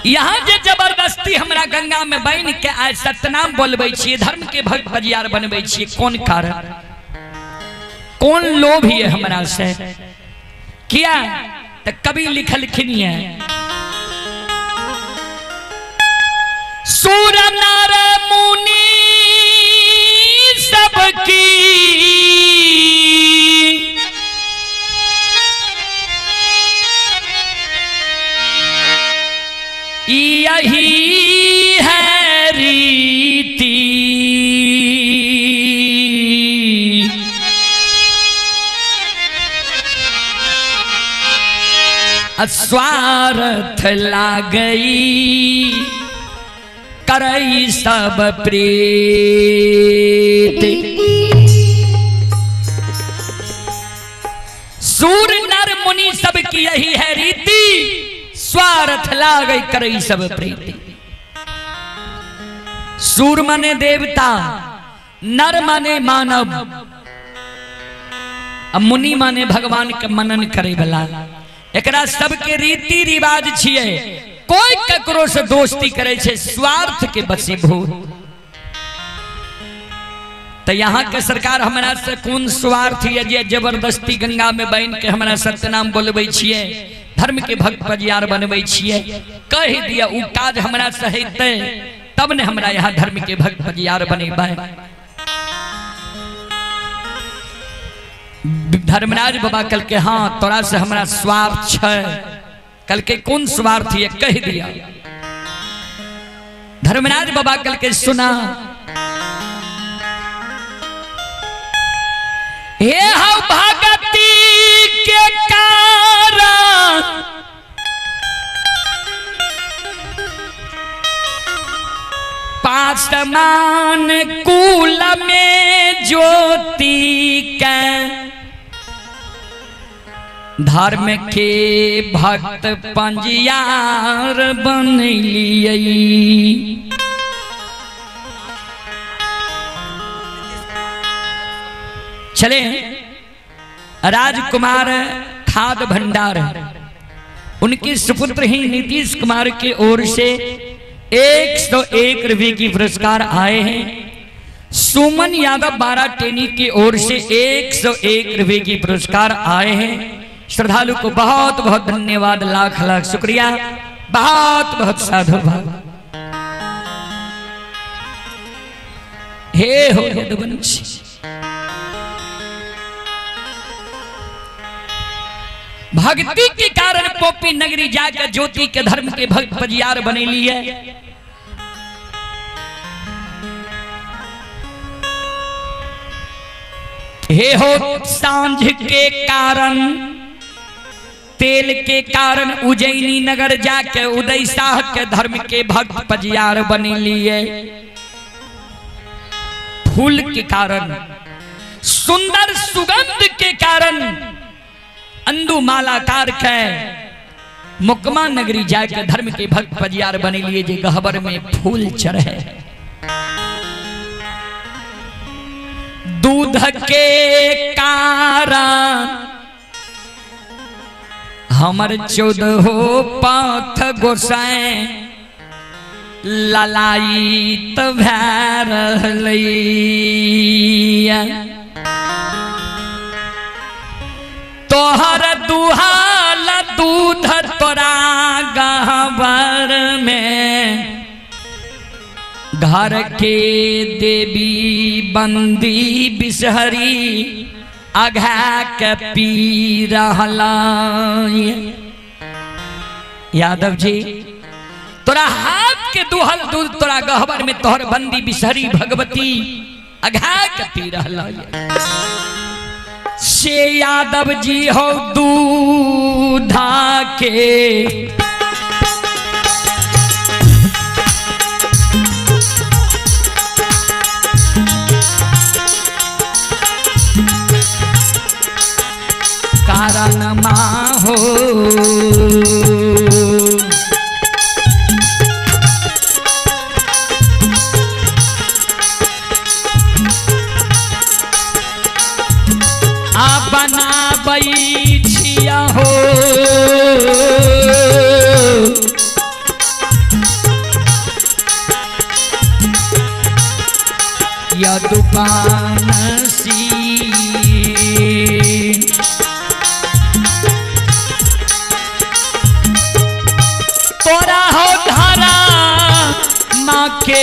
यहाँ जे जबरदस्ती हमरा गंगा में बन के आइ सतनाम बोलबै छियै, धर्म के भक्त बजियार बनबै छियै, कोन कारण, कोन लोभ ये हमरा से? किया तो कवि लिखलखिन ये, सूर नर मुनि सबकी यही है रीति, स्वार्थ लागई करई सब प्रीति। सूर नर मुनि सब की यही है रीति, स्वार्थ लागई करई सब प्रीति। सूर माने देवता, नर माने मानव, आ मुनि माने भगवान के मनन करे वाला। एकरा सबके रीति रिवाज छियै, कोई ककरो से दोस्ती करे छै स्वार्थ के वशीभूत। तो यहाँ के सरकार हमरा से कोन स्वार्थ ये जे जबरदस्ती गंगा में बन के हमरा सत्यनाम बोलबै छियै, धर्म के भक्त बजियार बनबै छियै? कहि दिया उ काज हमरा से हेतै तब ने हमरा यहाँ धर्म के भक्त बजियार बनेबै। धर्मराज बाबा कल के हाँ तोरा से हमरा स्वार्थ छै। कल के कोन स्वार्थ ये कह दिया। धर्मराज बाबा कल के सुना, हे हौ भगती के कारण पासमान कुल में ज्योति के धर्म के भक्त पंजियार बनलियै। चले राजकुमार खाद भंडार, उनके सुपुत्र ही नीतीश कुमार की ओर से 101 रुपये की पुरस्कार आए हैं। सुमन यादव 12 टेनी की ओर से 101 रुपये की पुरस्कार आए हैं। श्रद्धालु को बहुत बहुत धन्यवाद, लाख लाख शुक्रिया, बहुत बहुत साधुवाद। हे हो यदुवंशी, भक्ति के कारण पोपी नगरी जाकर ज्योति के धर्म के भक्त बजियार बने लिए। हे हो सांझ के कारण, तेल के कारण उज्जैनी नगर जाके उदय शाह के धर्म के भक्त पजियार बने लिए। फूल के कारण, सुंदर सुगंध के कारण अंदू मालाकार के मुकमा नगरी जाके धर्म के भक्त पजियार बने लिए, जे गहबर में फूल चढ़े। दूध के कारण हमर 14 पाथ गोसाई ललायित भए रहलैया। तोहर दुहाल दूध तोरा गहबर में, घर के देवी बंदी बिसहरी अघा के पी रहला। यादव जी तोरा हाथ के दुहल दूध तोरा गहबर में तोहर बंदी बिसहरी भगवती अघा के पी रहला। से यादव जी हो दूधा के कारण माँ हो, आ बनाबै छिया हो। यदुपानसी। तोरा हो धारा माँ के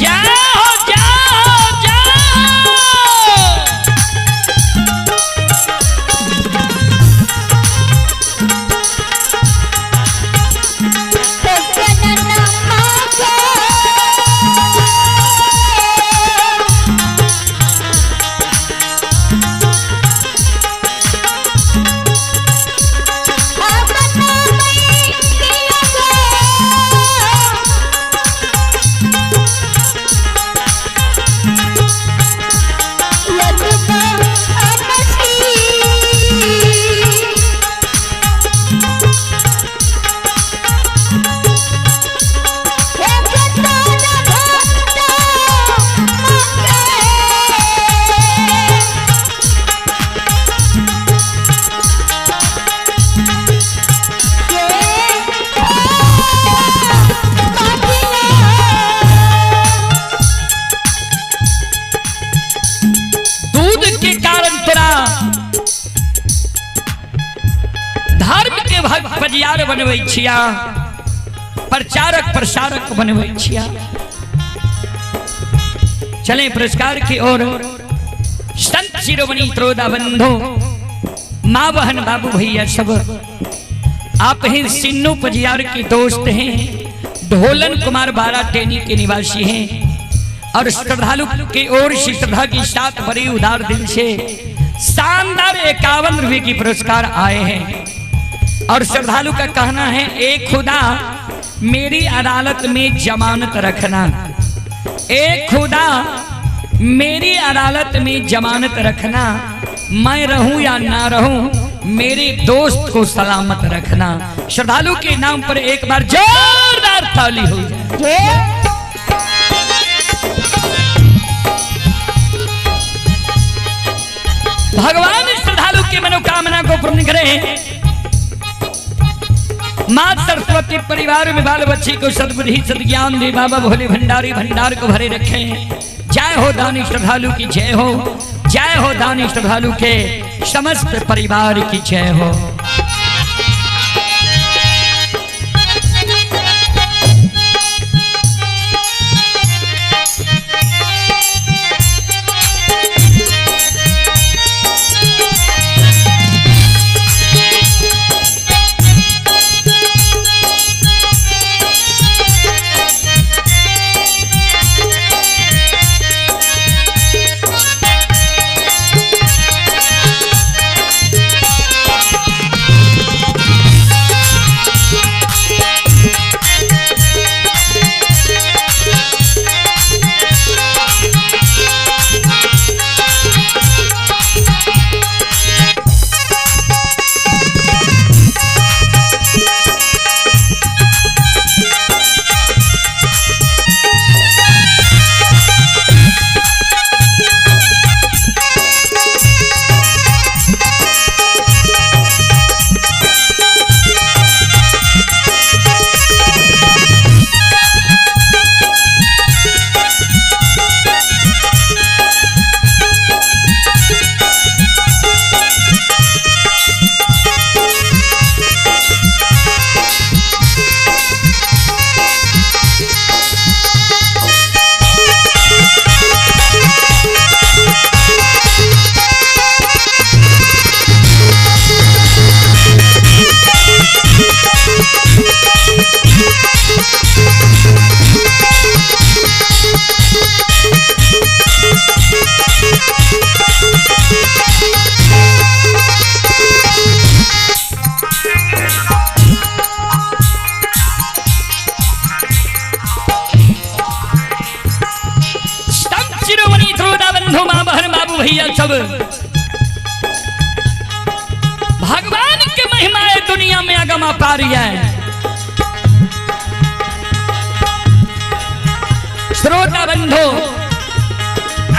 जाओ जाओ जाओ। दूध के कारण तोरा धर्म के भजियार बनबै छिया, प्रचारक प्रसारक बनबै छिया। चले पुरस्कार की ओर। संत शिरोमणि त्रोदा बंधु माँ बहन बाबू भैया सब आप ही सिन्नू पजियार के दोस्त हैं, ढोलन कुमार बारा टेनी के निवासी हैं और श्रद्धालु की ओर से श्रद्धा की साथ बड़ी उदार दिल से शानदार 51 रुपए की पुरस्कार आए हैं। और श्रद्धालु का कहना है, एक खुदा मेरी अदालत में जमानत रखना, एक खुदा मेरी अदालत में जमानत रखना, मैं रहूं या ना रहूं मेरे दोस्त को सलामत रखना। श्रद्धालु के नाम पर एक बार जोरदार ताली हो जाए। भगवान श्रद्धालु की मनोकामना को पूर्ण करें। माँ सरस्वती परिवार में बाल बच्चे को सद्बुद्धि सद्ज्ञान दे। बाबा भोले भंडारी भंडार को भरे रखें। जय हो दानी श्रद्धालु की जय हो, जय हो दानी श्रद्धालु के समस्त परिवार की जय हो। शिरोमणि श्रोता बंधु माँ बहन बाबू भैया सब, भगवान के महिमा है दुनिया में अगम अपार है। श्रोता बंधु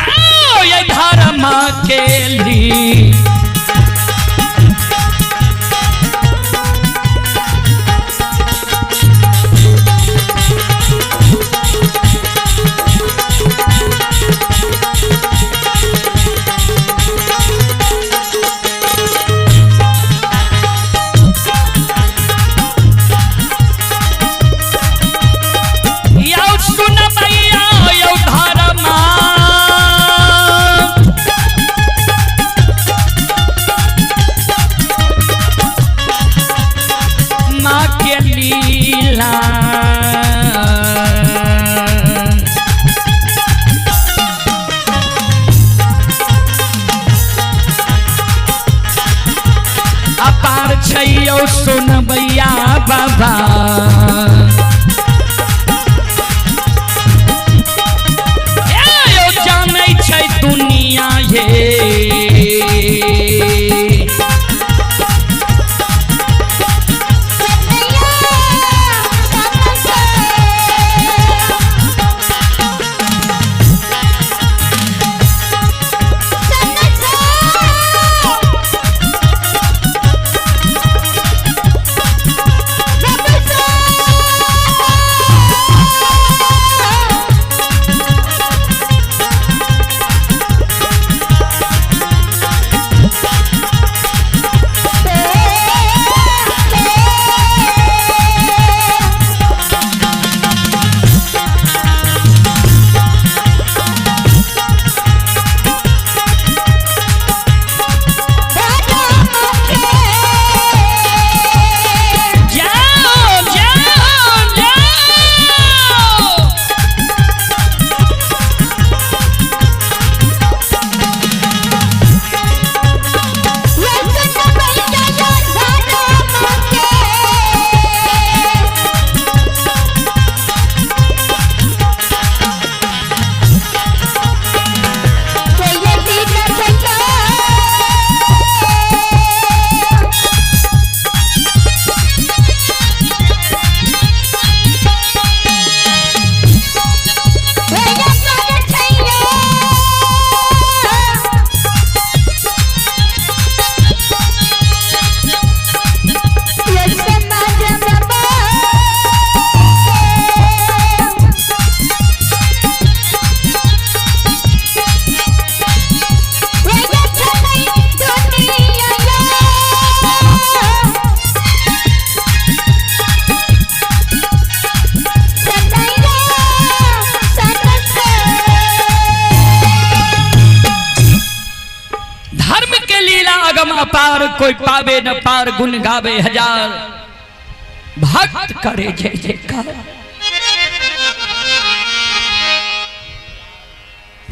आओ ये धर्म के लिए यौ सुन मैया यौ धर्मा माँ के लीला। अपार छै यौ सुनबैया बाबा, ए यौ जानै छै दुनिया ये। जाओ जाओ जाओ। धर्म के लीला अगम अपार, कोई पावे न पार, गुण गावे हजार, भक्त करे जय जयकार।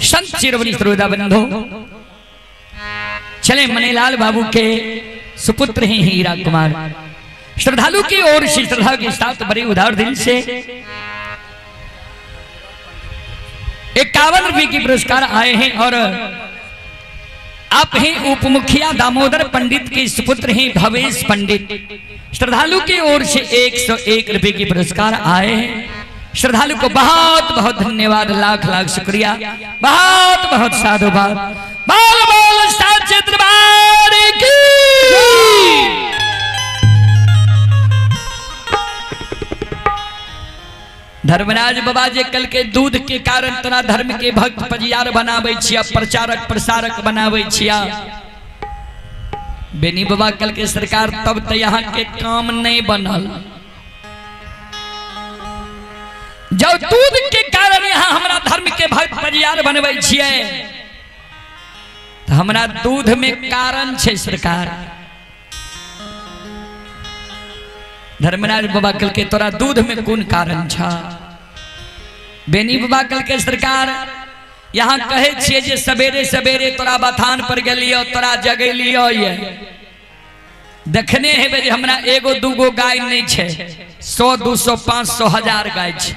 संत शिरोमणि श्रोता बंधु चले मनीलाल बाबू के सुपुत्र हैं हीरा कुमार। श्रद्धालु की ओर से श्रद्धा के साथ बड़े उदार दिल से 51 रुपए की पुरस्कार आए हैं और आप हैं उपमुखिया दामोदर पंडित के सुपुत्र हैं भवेश पंडित। श्रद्धालु की ओर से 101 रुपए की पुरस्कार आए हैं। श्रद्धालु को बहुत बहुत धन्यवाद, लाख लाख शुक्रिया, बहुत बहुत साधुवाद। बोल बोल साचे दरबार की। धर्मराज बाबा जे कल के दूध के कारण तोरा धर्म के भक्त पजियार बनाबै छिया, प्रचारक प्रसारक बनाबै छिया। बेनी बाबा कल के सरकार तब तो यहाँ के काम नहीं बनल। जब दूध के कारण यहाँ हमरा धर्म के भक्त पजियार बनबै छियै तो हमरा दूध में कारण छै सरकार। धर्मराज बाबा कल के तोरा दूध में कोन कारण छ? बेनी बाबा कल के सरकार यहाँ कहे छियै जे सवेरे सवेरे तोरा बथान पर गेलियो, तोरा जगेलियो, ये देखने हेबै जे हमरा एगो दूगो गाय नहीं छै, 100 200 500 1000 गाय छै।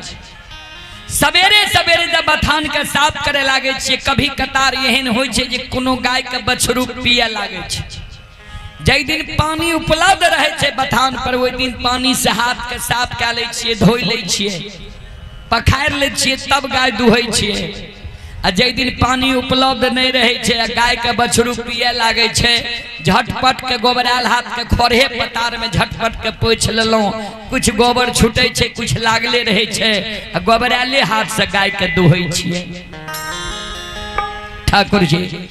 सवेरे सवेरे जब बथान के साफ करे लागे छियै, कभी कतार एहन होइ छै जे कोनो गाय के बछरू पिए लागे छै। जाहि दिन पानी उपलब्ध रहै छै बथान पर, ओहि दिन पानी से हाथ के साफ कए लै छियै, धोइ लै छियै, पखारि लै छियै, तब गाय दुहै छियै। आ जाहि दिन पानी उपलब्ध नहि रहै छै आ गाय के बछरू पिए लागै छै, झटपट के गोबरायल हाथ के खरहे पतार में झटपट के पोछि लेलहुँ, कुछ गोबर छूटै छै, कुछ लागले रहै छै, आ गोबरायले हाथ से गाय के दुहै छियै। ठाकुर जी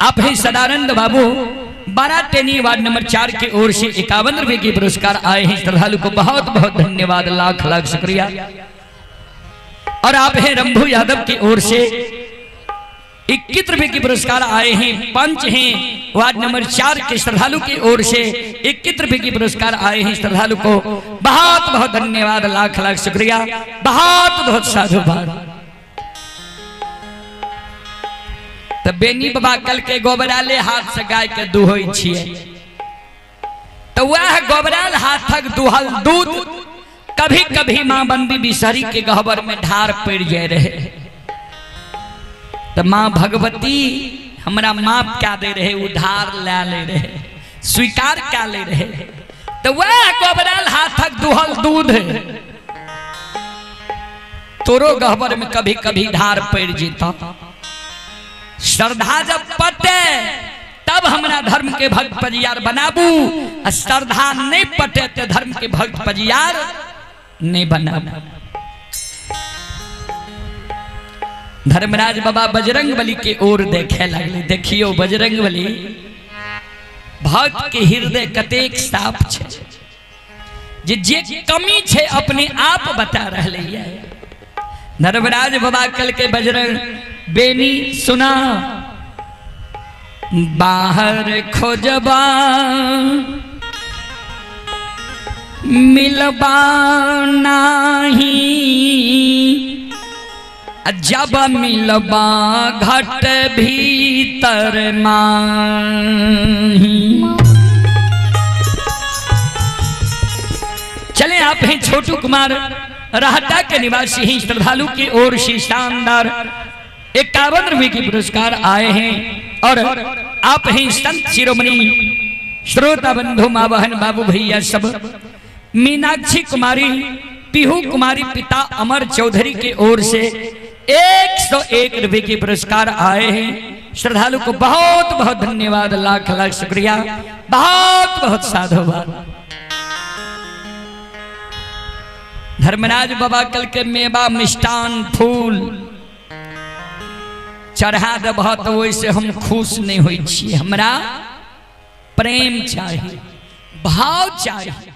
आप हैं सदानंद बाबू, बाराटेनी वार्ड नंबर 4 के ओर से 51 रुपए के पुरस्कार आए हैं। श्रद्धालु को बहुत बहुत धन्यवाद, लाख लाख शुक्रिया। और आप हैं रंभू यादव की ओर से 21 रुपए के पुरस्कार आए हैं। पंच हैं वार्ड नंबर 4 के श्रद्धालु की ओर से 21 रुपए के पुरस्कार आए हैं। श्रद्धालु को बहुत बहुत धन्यवाद, लाख लाख शुक्रिया, बहुत बहुत साधुवाद। तो बेनी बाबा कल के गोबराले हाथ से गाय के दुहै छियै, तो वह गोबराल हाथक दुहल दूध कभी कभी मां बंदी बिसरी के गहबर में ढार पड़ जाए रहे। तो मां भगवती हमरा माफ क्या दे रहे, उधार ले ले रहे, स्वीकार क्या ले रहे। तो वह गोबराल हाथक दुहल दूध तोरो गहबर में कभी कभी ढार पड़ जेता। श्रद्धा जब पटे तब हमरा धर्म के भक्त पजियार बनाबू, आ श्रद्धा नहीं पटे तो धर्म के भक्त पजियार नहीं बनाबू। धर्मराज बाबा बजरंग बली के ओर देखे लगले, देखियो बजरंग बली भक्त के हृदय कतेक साफ छे, जे जे कमी छे अपने आप बता रहले है। धर्मराज बाबा कल के बजरंग बेनी सुना, बाहर खोजबा मिलबा नाही, जब मिलबा घट भीतर माही। चले आप हैं छोटू कुमार राहता के निवासी हैं, श्रद्धालु की ओर से शानदार 51 रुपए के पुरस्कार आए हैं। और आप हैं संत शिरोमणि श्रोता बंधु माँ बहन बाबू भैया सब, मीनाक्षी कुमारी पीहू कुमारी पिता अमर चौधरी की ओर से 101 रुपए के पुरस्कार आए हैं। श्रद्धालु को बहुत बहुत धन्यवाद, लाख लाख शुक्रिया, बहुत बहुत साधुवाद। धर्मराज बाबा कल के मेवा मिष्टान फूल चढ़ा देबह तो वैसे हम खुश नहीं होइ छियै, हमरा प्रेम चाहिए, भाव चाहिए।